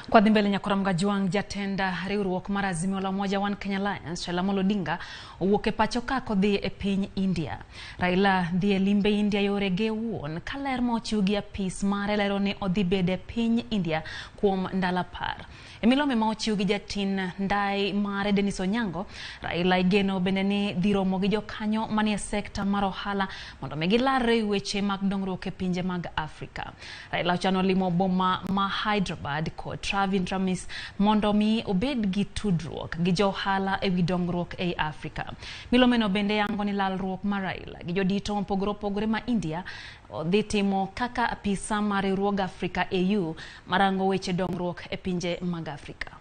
Kwadhi mbele nyakora Mgajwang', jatend riwruok mar Azimio la Umoja One Kenya Alliance, Raila Amolo Odinga, owuok e pacho ka kodhi e piny India. Raila dhi e limbe India yore ge owuon ka ler ma ochiw gi apis mare lero ni odhi bedo e piny India kuom ndalo 10. E milome ma ochiw gi jatin ndai mare Dennis Onyango, Raila igeno bende ni dhi romo gi jokanyo manie sekta mar ohala mondo mi gilarre e weche mag dongruok e pinje mag Afrika. Raila ochano limo boma ma Hyderabad kod Trivandrum mondo mi obed gi tudruok gi jo ohala e wi dongruok ei Afrika. Milomeno bende yango ni lalruok mar Raila gi jodito mopogore opogore ma India dhi timo kaka apisa mar riwruog Afrika AU marango weche dongruok e pinje mag Afrika.